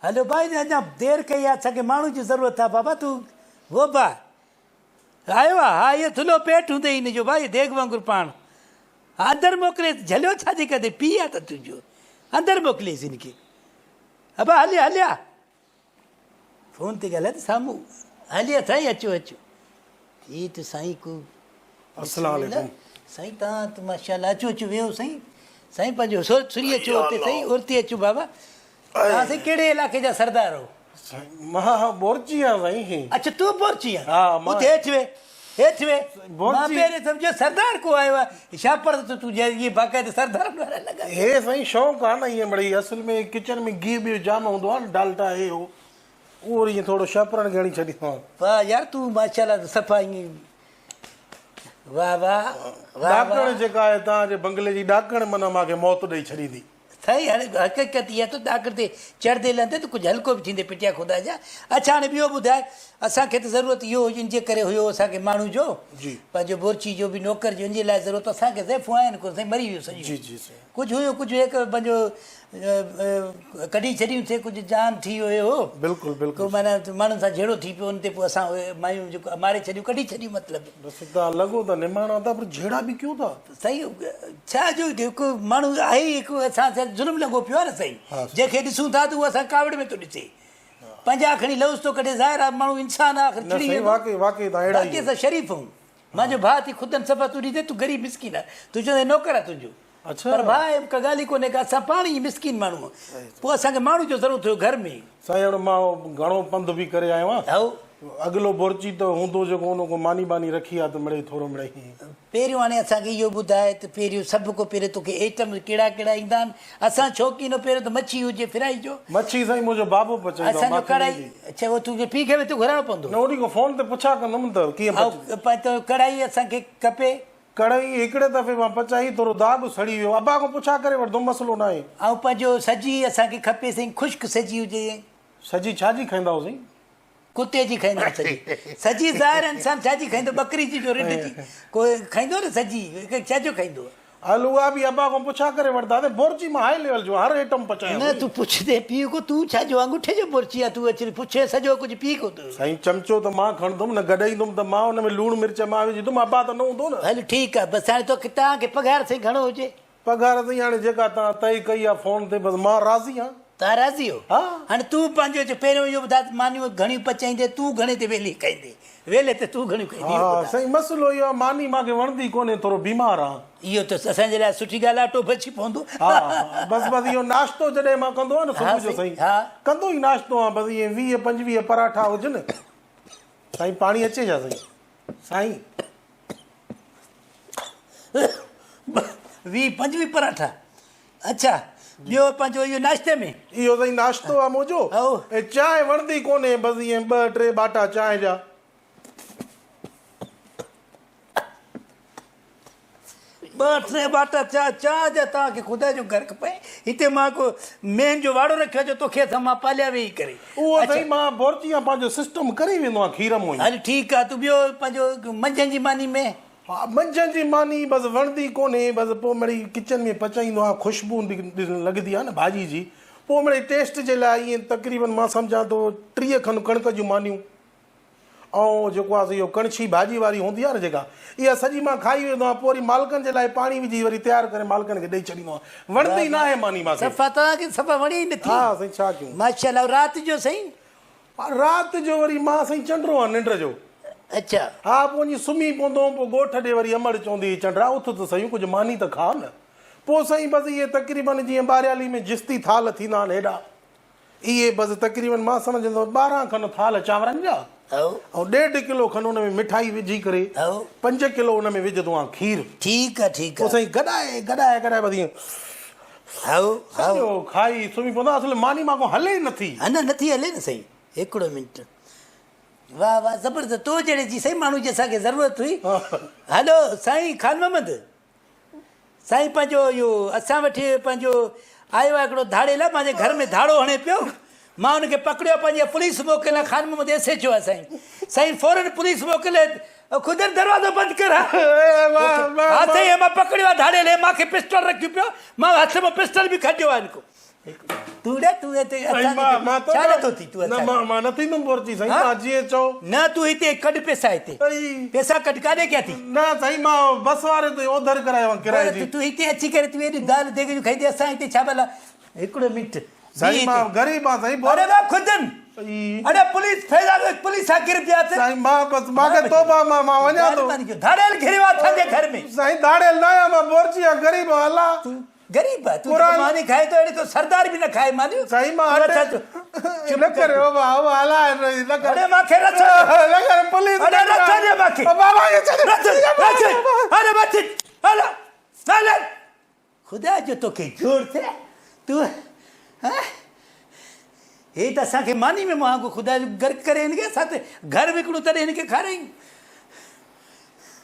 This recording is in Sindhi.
هلو ڀائي اڃا دير ڪئي آ اسان کي ماڻهو جي ضرورت آ بابا تون ووبا آيو آ ها اهو ٿلهو پيٽ هوندئي هن جو ڀائي ديڳ وانگر پاڻ ها اندر موڪليس جهليو ڇا جي ڪندي پيء آ ته تنهنجو اندر موڪليس هن کي ابا هليا هليا فون تي ڳالهائي ته سامهون هليا سائين اچو اچو هي ته سائين ڪو السلام عليڪم سائين تان ته ماشاءالله اچو اچو ويهو سائين سائين پنهنجو سري اچو اتي سائين ارتي اچو بابا تان سائين ڪهڙي علائقي جا سردار هو سائين مان بورچي آهيان سائين اچا تون بورچي آهين ها مان اتي هيٺ وي هيٺ وي مان پهرين سمجهيو سردار ڪو آيو آهي شاپر ته تون جي باقاعده سردار وارا لڳا هي سائين شوق آهي نه ائين مڙئي اصل ۾ ڪچن ۾ گيهه بيهه جام هوندو آهي نه ڊالٽا هي هو اهو وري ائين ٿورو شاپرن کي هڻي ڇڏيندو آهيان. واه يار تون ماشاءالله صفا ائين واه واه واه ڏاڪڻ جيڪا آهي توهان جي بنگلي جي ڏاڪڻ معنيٰ مان کي موت ڏئي ڇڏيندي. سائين هاڻي حقيقت اها ته ڏاڪڻ تي چڙهندي لهندي ته ڪجهه هلڪو به ٿيندي پٽيا خدا جا. اڇا هاڻي ٻيو ٻڌاء اسان کي ته ضرورت اهو ان جي ڪري هيو اسان کي ماڻهو جو جي. پنهنجو بورچي جو به نوڪر جو ان جي لاء ضرورت اسان کي زائفون آهن ڪونه سائين مري ويون سڄيون. جي جي سائين. ڪجهه هيو ڪجهه هيڪ پنهنجو ڪڍي ڇڏيون ٿي ڪجهه جان ٿي ويو هو بلڪل بلڪل ڪو معنيٰ ماڻهن سان جهيڙو ٿي پيو ان تي پوء اسان اهي مايون جيڪو ماري ڇڏيون ڪڍي ڇڏيون مطلب بس تان لڳو ته نماڻا ٿا پر جهيڙا به ڪيو ٿا سائين ڇا جو هڪ ماڻهو آهي ئي هڪ اسان سان ظلم لڳو پيو آهي نه سائين جنهن کي ڏسون ٿا ته اهو اسان ڪاوڙ ۾ ٿو ڏسي 50 کڻي لوز ٿو ڪڍي ظاهر آهي ماڻهو انسان آهي آخر چڙي ويندو واقعي واقعي تان اهڙا باقي اسان شريف آهيون مانجو ڀاء ٿي خودن صفا تون ڏيندين تون غريب مسڪين آهي تون چوندين نوڪر آهي تنهنجو اڇا. پر ڀاء ڪا ڳالهه ئي ڪونهي ڪا اسان پاڻ ئي مسڪين ماڻهو آهيون پوء اسان کي ماڻهو جو ضرورت هيو گهر ۾. سائين هاڻي مان گهڻو پنڌ به ڪري آيو آهيان. هائو. اڳلو بورچي ته هوندو جيڪو ان کان ماني ٻاني رکي آ ته مڙئي ٿورو مڙئي. پهريون هاڻي اسان کي اهو ٻڌاء ته پهريون سڀ کان پهريون توکي ايٽم ڪهڙا ڪهڙا ايندا آهن اسان شوقين آهيون پهريون ته مڇي هجي فرائي جو. مڇي سائين منهنجو بابو پچائيندو آ اسان جو مان کي نه ڪڙهائي ايندي. اڇا اهو تنهنجي پيء کي به ته گهرائڻو پوندو. نه انهي کان فون تي پڇا ڪندم ته ڪيئن هائو پچ. ڪڙهائي اسان کي کپي. ڪڙهي هڪڙي دفعي مان پچائي ٿورو داڳ سڙي ويو. ابا کان پڇا ڪري وٺندم مسئلو ناهي. ۽ پنهنجو سجي اسان کي کپي سائين خشڪ سجي هجي. سجي ڇا جي کائيندا هو سائين؟ ڪتي جي کائيندا سجي. سجي ظاهر انسان ڇا جي کائيندو ٻڪري جي جو رڍ جي ڪو کائيندو نه سجي ڇا جو کائيندو. هل اها به ابا کان پڇا ڪري وٺنداسين. بورچي مان هائي ليول جو هر ايٽم پچايان نه تون پڇندين پيء کان تون ڇا جو آڱوٺي جو بورچي آ تون اچي پڇين سڄو ڪجهه پيء کان تون. سائين چمچو ته مان کڻندم نه گڏائيندم ته مان ان ۾ لوڻ مرچ مان وجهندم ابا ته نه هوندو نه. هل ٺيڪ آ بس هاڻي توکي توهان کي پگهار سائين گهڻو هجي. پگهار سائين هاڻي جيڪا توهان طئي ڪئي آ فون تي بس مان راضي آن. توهان راضي آهيو؟ ها. هاڻي تون پنهنجو چئه پهريون اهو ٻڌاء ته مانيون گهڻيون پچائيندين تون گهڻي تي ويلي کائيندين ويلي تي تون گهڻيون کائيندين اهو ها ٻڌاء. سائين مسئلو اهو آ ماني مان کي وڻندي ڪونهي ٿورو بيمار آن. اهو ته اسان جي لاء سٺي ڳالهه آ اٽو بچي پوندو. ها ها بس بس اهو ناشتو جڏهن مان ڪندو آهيان نه ها صبح جو سائين سائين ها. ڪندو ئي ناشتو آهيان بس ائين 20 25 پراٺا هجن سائين پاڻي اچي ڇا سائين سائين. 20 25 پراٺا اڇا ٻيو پنهنجو اهو ناشتي ۾. اهو سائين ناشتو آ منهنجو هائو. ۽ چانهه وڻندي ڪونهي بس ائين ٻه ٽي ٻاٽا چانهه جا. ٻه ٽي ٻاٽا چانهه چانهه جا توهان کي خدا جو گهر کپي هتي مان ڪو مينهن جو واڙو رکيو آ جو توکي اسان مان پاليا ويهي ڪري. اهو سائين مان بورچي آهيان پنهنجو سسٽم ڪري ويندو آهيان کير مون ئي. هل ٺيڪ آ تون ٻيو پنهنجو منجهند جي ماني ۾. ها منجهند جي ماني بس وڻندي ڪونهي بس پوء مڙئي ڪچن ۾ پچائيندو آهيان خوشبو لڳندي آهي نه ڀاڄي جي پوء مڙئي ٽيسٽ جي لاء ائين تقريبن مان سمجهان ٿو 30 کن ڪڻڪ جون مانيون ۽ جيڪو آهي سو اهو ڪڻڇي ڀاڄي واري هوندي آهي نه جيڪا اها سڄي مان کائي ويندو آهيان پوء وري مالڪن جي لاء پاڻي وجهي وري تيار ڪري مالڪن کي ڏئي ڇڏيندو آهيان وڻندي ناهي ماني مان کي. صفا توهان کي صفا وڻي ئي نٿي. ها سائين ڇا ڪيون. ماشاءالله رات جو سائين. رات جو وري مان سائين چنڊرو آهيان ننڊ جو. اڇا. ها پوء وڃي سمهي پوندو هوم پوء ڳوٺ ڏي وري امڙ چوندي هئي چنڊرا اٿ ته سهيون ڪجهه ماني ته کاء نه. پوء سائين بس اهي تقريبن جيئن ٻاريالي ۾ جستي ٿالهه ٿيندا آهن هيڏا اهي بس تقريبن مان سمجهندو هوس 12 کن ٿالهه چانورن جا ۽ ڏيڍ ڪلو کن ان ۾ مٺائي وجهي ڪري 5 ڪلو ان ۾ وجهندو آهيان کير. ٺيڪ آ ٺيڪ آ. پوء سائين گڏائي گڏائي گڏائي بس ائين سڄو کائي سمهي پوندو آهيان اصل ماني مان کان هلي ئي نٿي. ها نه نٿي هلي نه سائين هڪڙو منٽ. واه واه زبردست تو جهڙي جي سائين ماڻهو جي اسان کي ضرورت هئي. هلو سائين خان محمد سائين پنهنجو اهو اسان وٽ پنهنجو آيو آهي هڪڙو ڌاڙيل آهي پنهنجي گهر ۾ ڌاڙو هڻي پيو مان ان کي پڪڙيو پنهنجي پوليس موڪل Khan Muhammad S H O آهي سائين سائين فورن پوليس موڪل خودر دروازو بند ڪر ها ها سائين مان پڪڙيو آهي ڌاڙيل هي مان کي پسٽل رکيو پيو مان هٿ مان پسٽل به کٽيو آهي هن کان. تون ڙي تون هتي سائين اسان مان مان ڇا نٿو ٿي تون نه اسان مان مان نه ٿيندم بورچي سائين ها؟ توهان جيئن چئو. نه تون هتي ڪڍ پئسا هتي. سائين. پئسا ڪڍ ڪاڏي ڪيا ٿي؟ نه سائين مان بس واري تي اوڌر ڪرايو آهي ڪرائي جي. تون هتي اچي ڪري تون ايڏي دال ديڳ جون کائيندي اسان هتي ڇا ڀلا هڪڙو منٽ سائين مان غريب آهيان سائين اڙي وا خودن اڙي پوليس فيضان پوليس سان ڪري پيا سائين مان بس مان کي توبه مان مان وڃان ٿو. ڌاڙيل گهريو آ اسان جي گهر ۾. سائين ڌاڙيل نه آهيان مان بورچي آهيان غريب آهيان الله. غريب آ تون جيڪو ماني کائين ٿو اهڙي تو سردار به نه کائي ماني. سائين مان اٽي نه ڪريو بابا الله نه ڪر. اڙي مان کي رس نه ڪر پوليس اڙي رس ڏي مان کي بابا کي ڇڏ رس رس اڙي بچ هل هل خدا جو توکي جوڙ ٿئي تون ها هي ته اسان کي ماني ۾ مهانگو خدا جو غرق ڪري هن کي اسان ته گهر وڪڻون تڏهن هن کي کارايون.